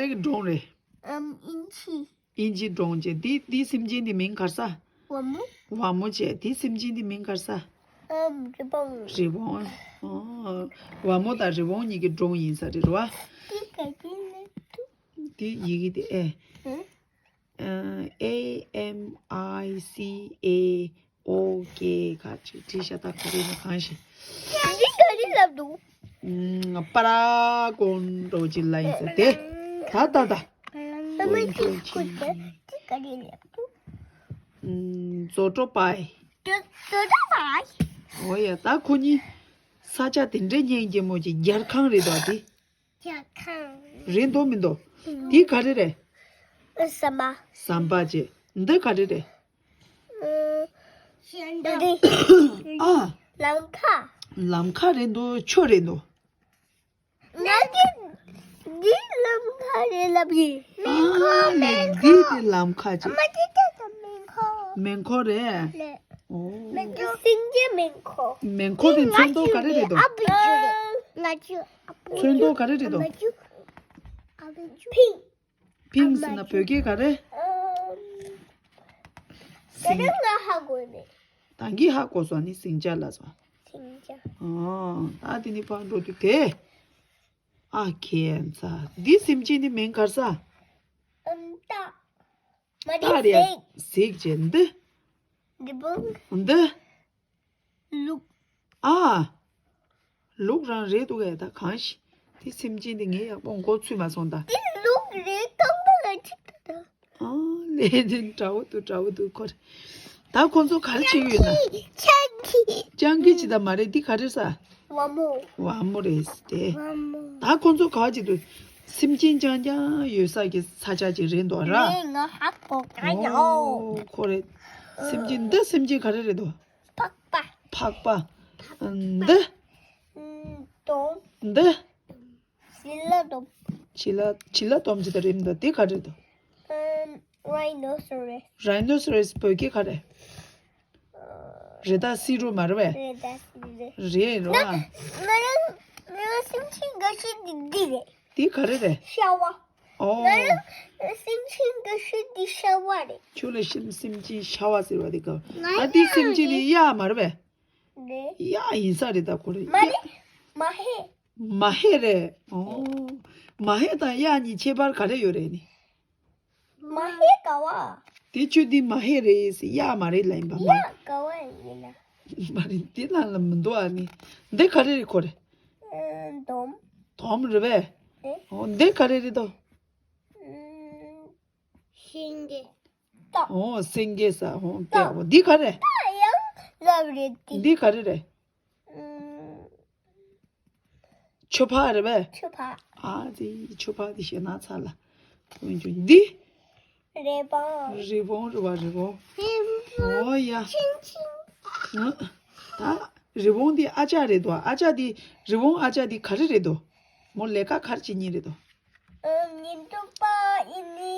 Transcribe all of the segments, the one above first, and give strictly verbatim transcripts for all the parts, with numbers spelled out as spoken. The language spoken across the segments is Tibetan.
རེ་གི་སྒྲུང་རེད། ཨམ་ཨིན་ཇི། ཨིན་ཇི་སྒྲུང་བྱས། འདི་འདི་སེམས་ཅན་འདི་མིང་ག་རེ་ཟེར། ཝ་མོ། ཝ་མོ་བྱས། འདི་སེམས་ཅན་འདི་མིང་ག་རེ་ཟེར། ཨམ་རི་བོང་། རི་བོང་། ཨོ། ཝ་མོ་དང་རི་བོང་གཉིས་ཀྱི་སྒྲུང་ཡིན་ས་རེད་རེད་བ། འདི་ག་འདི་ནི་འདུག་འདི་ཡི་གེ་འདི་ཨེ། ཨ་A M I C A O K ག་ཅིག་བྲིས་ཤག་ད་ག་རེ་ཡིན་ན་གང་ཤེས། འདི་ག་རེ་ལབ་འདུག་ཨུམ། པ་ར་གོན་འགྲོ་ཅིག་ལ་ཡིན་ས་དེ། ད་ད་ད། ཨ་མ་ཅིག་ཁུ་དེ་འདི་ག་རེ་ལབ་འདུག་ཨུམ། བཟོ་གྲོགས་པ་ཡི། བཟོ་བཟོ་གྲོགས་པ་ཡི། འོ་ཡ། ད་ཁོ་གཉིས་ས་ཆ་དེ་འདྲའི་སྙིང་རྗེ་མོ་ཅིག་རྒྱལ་ཁང་རེད་དོ་དེ། རྒྱལ་ཁང་། རེད་འདུག་མི་འདུག་འདི་ག་རེ་རེད། ཟམ་པ། ཟམ་པ་བྱས། འདི་ག་རེ་རེད། འདི། ཨ། ལམ་ཁ། ལམ་ཁ་རེད་འདུག་ཆུ་རེད་འདུག་ང་གི་འདི་ལམ་ཁ་རེད་ལབ་ཡིན། མེ་འཁོར། ཨ་མེ་ལེ། འཁོར། འདི་དེ་ལམ་ཁ་ཅིག་མ་གི་དེ་དེ་མེ་འཁོར། མེ་འཁོར་རེད། ལེ། ཨོ། མེ་འཁོར། སེང་གེ་མེ་འཁོར། མེ་འཁོར་དེ་ཚོན་མདོག་ག་རེ་རེད་དོ། ང་ཅི་ཨ་བུ་ཅི། ཚོན་མདོག་ག་རེ་རེད་དོ། ཨ་བུ་ཅི། ཨ་བུ་ཅི། ཕིང་། ཕིང་ཟེར་ན་བོད་སྐད་ག་རེ། ཨམ། ད་སེང་། ནི་ང་ཧ་གོ་ནི། ད་གིན་ཧ་གོ་སོང་ནི་སེང་ལྕགས་ལབ་སོང་། སེང་ལྕགས། ཨོ། ད་དེ་ནི་ཕར་འགྲོ་དུས་དེ། ཨ་ཁེ་ཚ། འདི་སེམས་ཅན་ནི་མིང་ག་རེ་ཟེར། ཨམ། སྟག་མ་རེད། སྟག་རེད། གཟིག་གཟིག་བྱས་འདི། རི་བོང་། འདི། ལུག་ཨ། ལུག་རང་རེད་འདུག་གས། ད་གང་ཤེས། དེ་སེམས་ཅན་དེ་ངས་ཡག་པོ་མགོ་ཚོས་མ་སོང་ད། དེ་ལུག་རེད། རྐང་པ་ལ་གཅིག་ད། ཨ་ལས་དེ་འདྲ་བོ་འདུག་འདྲ་བོ་འདུག་ཁོ་རེ། ད་ཁོ་ཚོ་ག་རེ་བྱེད་ཀྱི་ཡོད་ན། སྤྱང་ཀི། སྤྱང་ཀི་ཅིག་ད་མ་རེད། འདི་ག་རེ་ཟེར། ཝ་མོ། ཝ་མོ་རེད་དེ། ཝ་མོ། ད་ཁོ་ཚོ་ག་བ་ཅིག་འདུག་སེམས་ཅན་རྐྱང་རྐྱང་ཡོད་ས་ཀྱི་ས་ཆ་ཅིག་རེད་འདུག་ར། ངས་ང་ཧ་གོ་ག་ཡོད། ཨོ་ཁོ་རེ། སེམས་ཅན་འདི་སེམས་ཅན་ག་རེ་རེད་འདུག་ཕག་པ། ཕག་པ། འདི། ཨམ། དོམ། འདི། བྱི་ལ་དོམ། བྱི་ལ་བྱི་ལ་དོམ་ཅིག་ད་རེད་མི་འདུག་འདི་ག་རེ་རེད་འདུག་ཨམ། རའི་ནོ་སོ་རེ་སི། རའི་ནོ་སོ་རེ་སི་བོད་སྐད་ག་རེ། རེད་ད་སི་རུ་མ་རེད་པས། རེད་ད་སི་རེད། རེད་རོ། ང་ང་རང་ང་རང་སེམས་ཅན་འགའ་ཤས་འདི་འདི་རེད། འདི་ག་རེ་རེད། ཤ་བ། ཨོ། ང་རང་སེམས་ཅན་འགའ་ཤས་འདི་ཤ་བ་རེད། ཁྱོད་ལ་སེམས་སེམས་ཅན་ཤ་བ་ཟེར་བ་འདི་ག་ང་ཨ་འདི་སེམས་ཅན་ནི་གཡག་མ་རེད་པས། རེད། གཡག་ཡིན་ས་རེད་ད་ཁོ་རེ། མ་རེད། མ་ཧེ། མ་ཧེ་རེད། ཨོ། མ་ཧེ་དང་གཡག་གཉིས་ཁྱད་པར་ག་རེ་ཡོད་རེད་ནི། མ་ཧེ་ག་བ། དེ་ཁྱོད་འདི་མ་ཧེ་རེད་ཟེར། གཡག་མ་རེད་ལབ་ཡིན་པ་མ། གཡག་ག་བ་ཡིན་ན། མ་རེད། འདི་ནང་ལ་མི་འདུག་ཨ་ནི། འདི་ག་རེ་རེད་ཁོ་རེ། ཨ། དོམ། དོམ་རེད་པས། རེད། ཨོ་འདི་ག་རེ་རེད་དོ། ཨ། སེང་གེ། སྟག་ཨོ་སེང་གེ་ཟེར། ཨོ་སྟག་ཨོ་འདི་ག་རེ། སྟག་ཡང་ལབ་རེད་དེ། འདི་ག་རེ་རེད། ཨ། ཆུ་ཕག་རེད་པས། ཆུ་ཕག་ཨ་ཙི་ཆུ་ཕག་དེ་ཞེ་ན་ཚ་ལ། འོན་ཀྱང་འདི། རི་བོང་། རི་བོང་རེད་པ། རི་བོང་། རི་བོང་། ཨོ་ཡ། ཆིང་ཆིང་། ཨ། ད་རི་བོང་འདི་ཨ་ཅག་རེད་དོ། ཨ་ཅག་འདི་རི་བོང་ཨ་ཅག་འདི་ག་རེ་རེད་དོ། མོ་ལས་ཀ་ག་རེ་བྱེད་མཁན་རེད་དོ། ཨ། ཉེན་རྟོག་པ་ཡིན་ནི།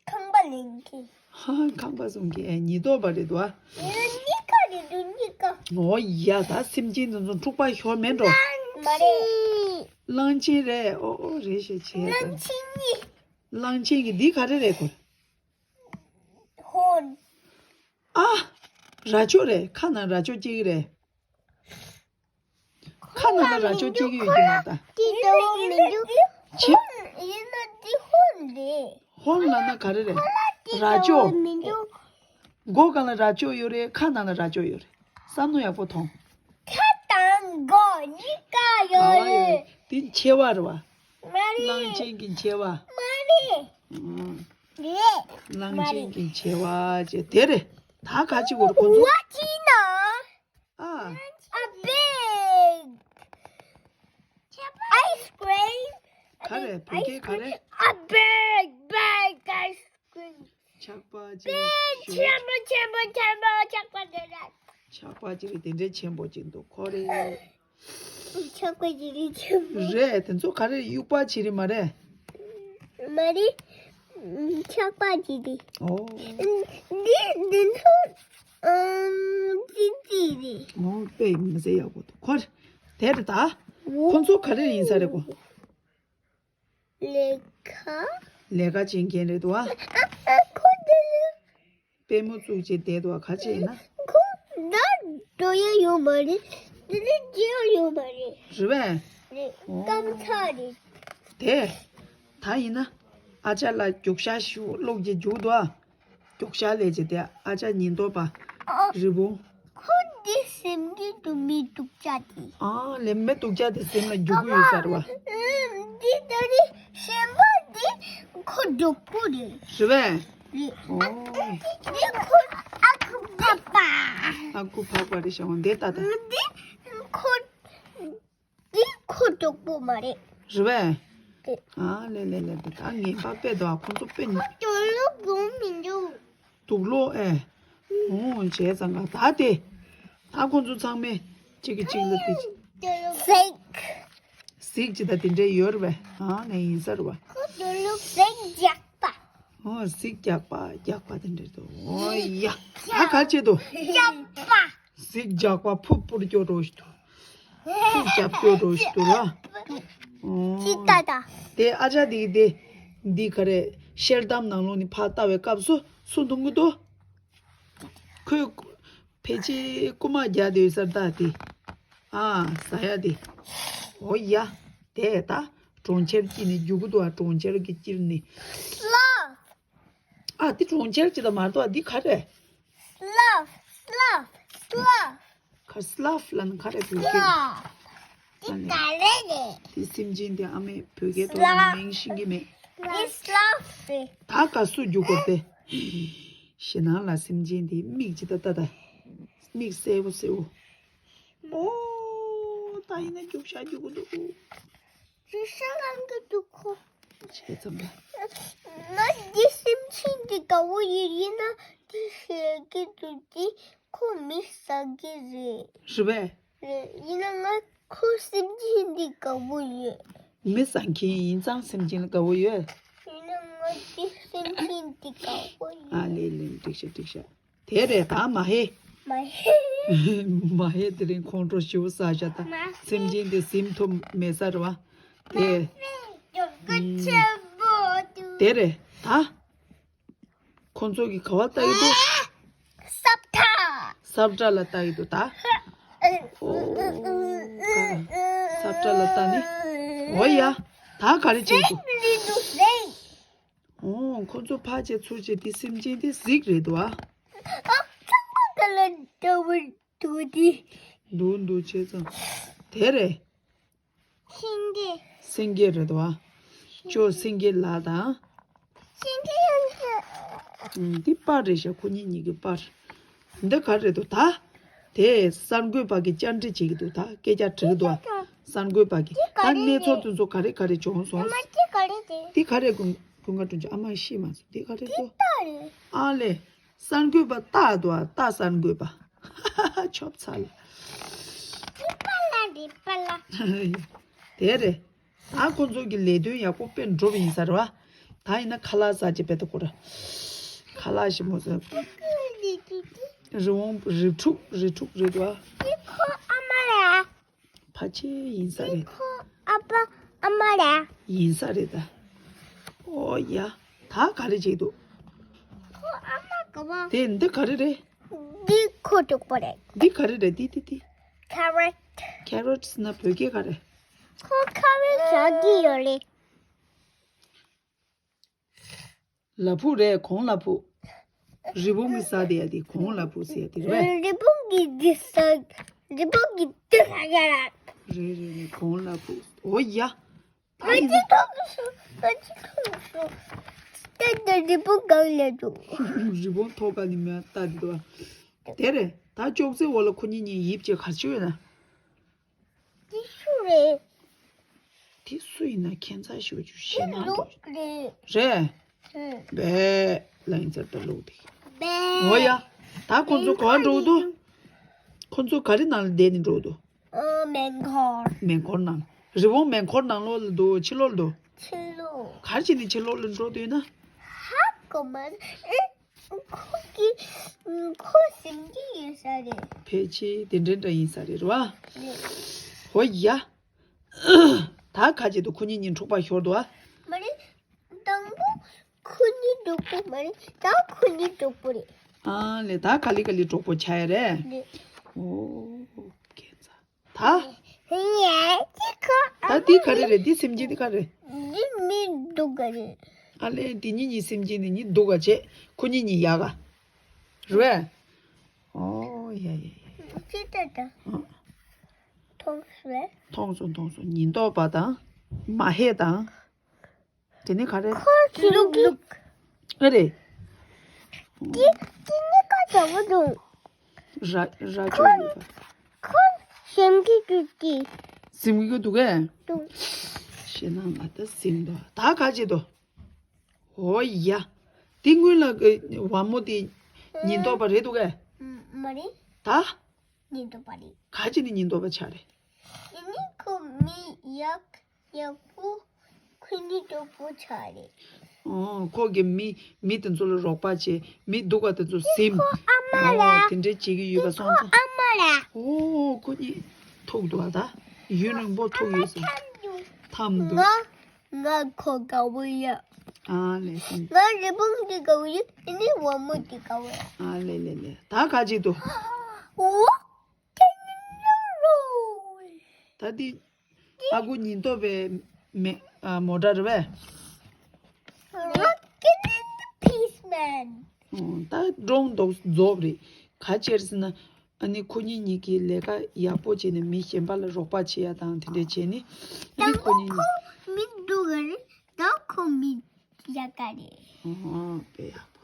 ཁང་པ་ལེན་གི། ཧ། ཁང་པ་བཟོ་མཁན་ཉེན་རྟོག་པ་རེད་དོ། ཨ། གཉིས་ཀ་རེད་འདུག་གཉིས་ཀ་ཨོ་ཡ། ད་སེམས་ཅན་དེ་ཚོ་འཁྲུག་པ་ཤོར་མེད་འགྲོ། མ་རེད། གླང་ཆེན་རེད། ཨོ་ཨོ་རེད་ཤག་བྱས་ཙང་། གླང་ཆེན་གཉིས། གླང་ཆེན་གྱི་འདི་ག་རེ་རེད་ཁོ། ཧོན། ཨ། རྭ་ཅོ་རེད། ཁ་ནང་རྭ་ཅོ་སྐྱེ་གི་རེད། ཁ་ནང་ལ་རྭ་ཅོ་སྐྱེ་གི་ཡོད་ཀྱི་མ་ད། དེ་ལྟ་བུ་མི་འདུག་ཆེ། ཡིན་ན་འདི་ཧོན་རེད། ཧོན་ལབ་ན་ག་རེ་རེད། རྭ་ཅོ། དེ་ལྟ་བུ་མི་འདུག་མགོ་སྒང་ལ་རྭ་ཅོ་ཡོད་རེད། ཁ་ནང་ལ་རྭ་ཅོ་ཡོད་རེད། བསམ་བློ་ཡག་པོ་ཐོངས། ཁ་དང་མགོ་གཉིས་ཀ་ཡོད་རེད། དེ་མཆེ་བ་རེད་བ། མ་རེད། གླང་ཆེན་གྱི་མཆེ་བ། མ་རེད། ཨང་། རེད། གླང་ཆེན་གྱི་མཆེ་བ་ཅེས་དེ་རེད། ད་ག་ཅི་བོར་ཁོ་ཚོ། What is that? ཨ། A big ice cream. ག་རེ། བོད་སྐད་ག་རེ། A big, big ice cream. ཆག་པ་ཅིག་རེད། ཆེན་པོ་ཆེན་པོ་ཆེན་པོ་ཆག་པ་དེ་རེད། ཆག་པ་ཅིག་རེད། དེ་འདྲའི་ཆེན་པོ་ཅིག་འདུག་ཁོ་རེ། ཆག་པ་ཅིག་རེད། ཆེན་པོ་རེད། དེ་ཚོ་ག་རེ། དབྱུག་པ་ཅིག་རེད་མ་རེད། མ་རེད། ཆག་པ་ཅིག་རེད། ཨོ། འདི་འདི་ཚོ་ཨམ་ཙི་ཙི་རེད། ཨོ་དཔེ་མི་ཟེར་ཡག་པོ་འདུག་ཁོ་རེ། དེ་རེད་ད། ཁོ་ཚོ་ག་རེ་ཡིན་ས་རེད་གོ། ལེགས། ཁ། ལས་ཀ་བྱེད་མཁན་རེད་འདུག་ཨ། ཨ་ཨ་ཁོ་དེ་ལ། པུས་མོ་བཙུགས་བྱས་བསྡད་འདུག་ཨ། ག་བྱས་ན། ཁོ་ད་འགྲོ་ཡ་ཡོད་མ་རེད། དེ་ནས་རྒྱལ་ཡོད་མ་རེད། རེད་པས། རེད། ཨོ། སྐམ་ཚ་རེད། དེ། ད་ཡིན་ན། ཨ་ཅག་ལ་རྒྱུགས་ཤར་ཞུ་གློག་གི་རྒྱུགས་འདུག་ཨ། རྒྱུགས་ཤར་ལས་བྱེད་དེ་ཨ་ཅག་ཉེན་རྟོག་པ། ཨ། རི་བོང་། ཁོ་འདི་སེམས་ཀྱི་དུ་མི་སྡུག་ཅག་དེ། ཨ་ལེ་མི་སྡུག་ཅག་དེ་སེམས་ལ་རྒྱུག་གི་ཡོད་ས་རེད་བ། ཨ་འདི་ད་རེ་གཞན་པ་འདི་ཁོ་སྡུག་པོ་རེད། རེད་པས། རེད། ཨོ། འདི་ཁོ་ཨ་ཁུ་ཕག་པ། ཨ་ཁུ་ཕག་པ་རེད་ཤག་འོ་འདི་ལྟ་ད། འདི་ཁོ། འདི་ཁོ་སྡུག་པོ་མ་རེད། རེད་པས། རེད། ཨ་ལེ་ལེ་ལེ་དེ་ད་ངན་པ་དཔེ་འདུག་ཨ། ཁོ་ཚོ་དཔེ་ཉེ། ཁོ་དུག་ལོག་འགོ་མི་འདུག་དུག་ལོག་ཨེ། ཨོ་བྱས་ཙང་ག་ད་དེ། ད་ཁོ་ཚོ་ཚང་མས་གཅིག་གིས་གཅིག་ལ་དེ། གཟིག་གཟིག་ཅི་ད་དེ་འདྲས་ཡོད་རེད་པས། ཨ་ནས་ཡིན་ས་རེད་བ། ཁོ་དུག་ལོག་གཟིག་རྒྱག་པ། ཨོ་གཟིག་རྒྱག་པ་རྒྱག་པ་དེ་འདྲས་འདུག་ཨོ་ཡ། ད་ག་བྱེད་དོ། རྒྱག་པ། གཟིག་རྒྱག་པ་ཕུ་ཕུར་སྐྱོ་རོ་ཞིག་འདུག་ཐུགས་རྒྱབ་སྐྱོ་རོ་ཞིག་འདུག་ར། ཅི་ལྟ་ད། དེ་ཨ་ཅག་དེ་གི་དེ། འདི་ག་རེ། ཤེལ་དམ་ནང་ལོགས་ནས་ཕར་ལྟ་བའི་སྐབས་སུ་སུ་མཐོང་གི་འདུག་ཁོས། ཕལ་ཆེར་རྐུ་མ་རྒྱག་བསྡད་ཡོད་ས་རེད་ད་དེ། ཨ་ཟ་ཡ་དེ། འོ་ཡ། དེ་ད། གྲོང་ཁྱེར་དཀྱིལ་ནས་རྒྱུག་གི་འདུག་ཨ། གྲོང་ཁྱེར་གྱི་དཀྱིལ་ནས། ཨ་འདི་གྲོང་ཁྱེར་ཅིག་ད་མ་གཏོགས་འདི་ག་རེ། སླབ་སླབ་སླབ། ག་སླབ་ལབ་ན་ག་རེ་བོད་སྐད། འདི་ག་རེ་རེད། འདི་སེམས་ཅན་འདི་ཨ་མས་བོད་སྐད་ཐོག་ནས་མིང་ཤེས་ཀྱི་མེད། འདི་སླབ་རེད། ད་ག་སུ་རྒྱུག་གོ་དེ། ཞེ་ནང་ལ་སེམས་ཅན་འདི་མིག་ཅིག་ད་ལྟ་ད། མིག་སེར་པོ་སེར་པོ། ཨོ། ད་ཡིན་ན་རྒྱུག་ཤར་རྒྱུག་གི་འདུག་རྒྱུག་ཤར་ལངས་ཀྱི་འདུག་ཁོ། བྱས་ཙང་ད། ང་འདི་སེམས་ཅན་འདི་དགའ་བོ་ཡིན། ཡིན་ན་འདི་ཤེས་ཀྱི་འདུག་འདི་ཁོ་མི་ཟ་གི་རེད། རེད་པས། རེད། ཡིན་ན་ང་ཁོ་སེམས་ཅན་འདི་དགའ་བོ་ཡོད། མི་ཟ་མཁན་ཡིན་ཙང་སེམས་ཅན་ལ་དགའ་བོ་ཡོད། ཡིན་ན་ང་འདི་སེམས་ཅན་འདི་དགའ་བོ་ཡོད། ཨ་ལེ་ལེ་འགྲིག་ཤག་འགྲིག་ཤག་དེ་རེད་ད་མ་ཧེ། མ་ཧེ། མ་ཧེ་དེ་རིང་ཁོང་ཁྲོ་ཞེ་པོ་ཟ་ཤག་ད། མ་ཧེ། སེམས་ཅན་དེ་ཟིན་ཐུབ་མེད་ས་རེད་བ། དེ། མ་ཧེ་མགྱོགས་པོ་ཆེན་པོ་འདུག་དེ་རེད་ད། ཁོང་ཚོ་གིས་ག་བ་ལྟ་གི་འདུག་སབ་ཁྲ། སབ་ཁྲ་ལ་ལྟ་གི་འདུག་ད། ཨོ། ག་སབ་ཁྲ་ལ་ལྟ་ནི། འོ་ཡ། ད་ག་རེ་བྱེད་འདུག་གཟིག་རེད་འདུག་གཟིག་ཨོ། ཁོ་ཚོ་ཕར་བྱས་ཚུར་བྱས་དེ་སེམས་ཅན་དེ་གཟིག་རེད་འདུག་ཨ། ཨ་ཚང་མ་ག་ལ་འདྲ་བོ་འདུག་དེ། འདུག་འདུག་བྱས་ཙང་། དེ་རེད། སེང་གེ་སེང་གེ་རེད་འདུག་ཨ། ཅོ་སེང་གེ་ལགས་དང་། སེང་གེ་ཡང་ཚ། ཨུམ། འདི་པར་རེད་ཤག་ཁོ་གཉིས་གཉིས་ཀྱི་པར། འདི་ག་རེད་འདུག་ད། དེ་གསར་འགོད་པ་གིས་བཅར་འདྲི་བྱེད་ཀྱི་འདུག་ད་སྐད་ཆ་དྲི་གི་འདུག་ཨ། གསར་འགོད་པ་གིས་ད་གནས་ཚུལ་དེ་ཚོ་ག་རེ་ག་རེ་བྱུང་སོང་། ཨ་མ་འདི་ག་རེ་རེད། འདི་ག་རེ་ཀུན་ཀུན་དགའ་དྲུང་ཆེ། ཨ་མ་ཤེས་མ་སོང་འདི་ག་རེ་འདུག་ཨ་ལེ། གསར་འགོད་པ་རྟ་འདུག་ཨ། རྟ་གསར་འགོད་པ། ཆོབ་ཚ་ལ། འདི་པ་ལ་འདི་པ་ལ། དེ་རེད། ད་ཁོ་ཚོ་གི་ལས་དོན་ཡག་པོ་དཔེ་འགྲུབ་ཡིན་ས་རེད་བ། ད་ཡིན་ན་ཁ་ལག་ཟ་ཅེས་པའི་ཐོག་གོ་ར། ཁ་ལག་ཞིམ་པོ་ཟ། རི་བོང་རི་ཕྲུག་རི་ཕྲུག་རེད་བ། འདི་ཁོ་ཨ་མ་རེད། ཕལ་ཆེར་ཡིན་ས་རེད། ཁོ་ཨ་ཕ་ཨ་མ་རེད། ཡིན་ས་རེད་ད། ཨོ་ཡ། ད་ག་རེ་བྱེད་འདུག་ཁོ་ཨ་མ་ག་བ། དེ་འདི་ག་རེ་རེད། འདི་ཁོ་འདུག་པ་རེད། འདི་ག་རེ་རེད་འདི་འདི་འདི། ཁ་རོཊ། ཁ་རོཊ་ཟེར་ན་བོད་སྐད་ག་རེ། ཁོ་ཁ་རོཊ་ཟ་གི་ཡོད་རེད། ལ་ཕུག་རེད་གོང་ལ་ཕུག་རི་བོང་གི་ཟ་དེ་ཡ་དེ་གོང་ལ་ཕུག་ཟེར་ཡ་དེ་རེད་པས། རི་བོང་གི་འདི་ཟ། རི་བོང་གི་འདི་ཟ་ཡ་ར། རེད་རེད་རེད་གོང་ལ་ཕུག་ཨོ་ཡ། ད་ཡིན་ན། ང་ཅི་ཐོག་སོང་། ང་ཅི་ཐོག་སོང་། ད་ད་རི་བོང་གང་ལ་འདུག་རི་བོང་ཐོག་ཁ་ནས་མར་ལྟ་དེ་འདུག་ཨ། དེ་རེད་ད་ཅོག་ཙེ་འོག་ལ་ཁོ་གཉིས་གཉིས་ཡིབ་བྱས་ག་རེ་བྱེད་ཡོད་ན། དེ་སུ་རེད། དེ་སུ་ཡིན་ན་ཁྱད་མཚར་ཞེ་པོ་ཅིག་ཞེད་སྣང་འདུག་རེད། རེད། ཧུམ། བེ། ལ་ཡིན་ཚར་ད་ལོག་དེ། བེ། འོ་ཡ། ད་ཁོ་ཚོ་ག་པར་འགྲོ་གི་འདུག་ཁོ་ཚོ་ག་རེ་ནང་ལ་བསྡད་ནས་འགྲོ་གི་འདུག་ཨ། མེ་འཁོར། མེ་འཁོར་ནང་། རི་བོང་མེ་འཁོར་ནང་ལོགས་ལ་འདུག་ཕྱི་ལོགས་ལ་འདུག་ཕྱི་ལོགས། ག་རེ་བྱས་ནས་ཕྱི་ལོགས་ལ་འགྲོ་འདོད་ན། ཧ་གོ་མ་སོང་། ཨེ། ཁོ་གི། ཁོ་ཟིན་གྱི་ཡོད་ས་རེད། ཕལ་ཆེར་དེ་འདྲ་འདྲ་ཡིན་ས་རེད་རེད་བ། རེད། འོ་ཡ། ད་ག་བྱེད་འདུག་ཁོ་གཉིས་གཉིས་འཁྲུག་པ་ཤོར་འདུག་ཨ། མ་རེད། གྲོགས་པོ་མ་རེད། ད་ཁོ་གཉིས་གྲོགས་པོ་རེད། ཨ་ལེ། ད་ག་ལེ་ག་ལེ་གྲོགས་པོ་ཆགས་ཡ་རེད། རེད། ཨོ། ཁྱད་མཚར། ད། ངས་ཅི་ཁ་ད་འདི་ག་རེ་རེད། འདི་སེམས་ཅན་འདི་ག་རེ། འདི་མི་སྡུག་ག་རེད། ཨ་ལེ། འདི་གཉིས་གཉིས་སེམས་ཅན་འདི་གཉིས་སྡུག་ག་བྱེད། ཁོ་གཉིས་གཉིས་ཡག་ག་རེད། ཨོ་ཡ་ཡ་ཡ། ཅི་ལྟ་ད། ཨ། མཐོང་སོང་། མཐོང་སོང་མཐོང་སོང་། ཉེན་རྟོག་པ་དང་། མ་ཧེ་དང་། དེ་ནི་ག་རེ། ཁོ་ལུག་ལུག་ཨེ་རེད། ཏི་ཏི་ནི་ཀ་ཙམ་པོ་འདུག་ར་ར་ཅོ་ཡོད་པ། ཁོ་ཞིམ་གྱི་འདུག་ཏི། ཟིམ་གྱི་འདུག་གས། འདུག་ཞེ་ན་ང་ད་ཟིམ་འདུག་ད་ག་བྱེད་དོ། ཨོ་ཡ། དེ་སྔོན་ལ་གི་བ་མོ་དེ་ཉེན་རྟོག་པ་རེད་འདུག་གས། མ་རེད། ད། ཉེན་རྟོག་པ་རེད། ག་ཅི་ནས་ཉེན་རྟོག་པ་ཆགས་རེད། དེ་ནི་ཁོ་མི་ཡག་ཡག་པོ། ཁོ་ཉེན་རྟོག་པོ་ཆགས་རེད། ཨོ། ཁོ་གི་མི་མི་དེ་ཚོ་ལ་རོགས་པ་བྱེད། མི་སྡུག་པ་དེ་ཚོ་ཟིམ། ཁོ་ཨ་མ་ཨོ་རེད། དེ་འདྲས་བྱེད་ཀྱི་ཡོད་པ་སོང་ཙང་། ཨ་མ་རེད། ཨོ། ཁོ་གཉིས་ཐུག་འདུག་ཨ། ད་ཡུན་རིང་པོ་ཐུག་ཡོད་སོང་། ཐམ་འདུག་ང་ང་ཁོ་དགའ་བོ་ཡ། ཨ་ལེ་ལེ། ང་རི་བོང་འདི་དགའ་བོ་ཡ། དེ་ནི་བ་མོ་འདི་དགའ་བོ་ཡ། ཨ་ལེ་ལེ་ལེ། ད་ག་ཅིག་འདུག་ཨོ། ད་འདི་ཨ་ཁུ་ཉེན་རྟོག་པའི་མེ་ཨ་མོ་ཊ་རེད་པས། Rocket and the policeman. ཨོ། ད་འབྲོང་རྡོག་རྫོབ་རེད། ག་ཅི་ཟེར་ན། ཨ་ནི་ཁོ་གཉིས་གཉིས་ཀྱིས་ལས་ཀ་ཡག་པོ་བྱས་ནས་མི་གཞན་པ་ལ་རོགས་པ་བྱེད་ཡ་དང་དེ་འདྲས་བྱས་ནས། ཨ་ནི་ད་ཁོ་གཉིས་ཁོ་མི་སྡུག་ག་རེད། ད་ཁོ་མི་ཡག་ག་རེད། ཨོ། དཔེ་ཡག་པོ།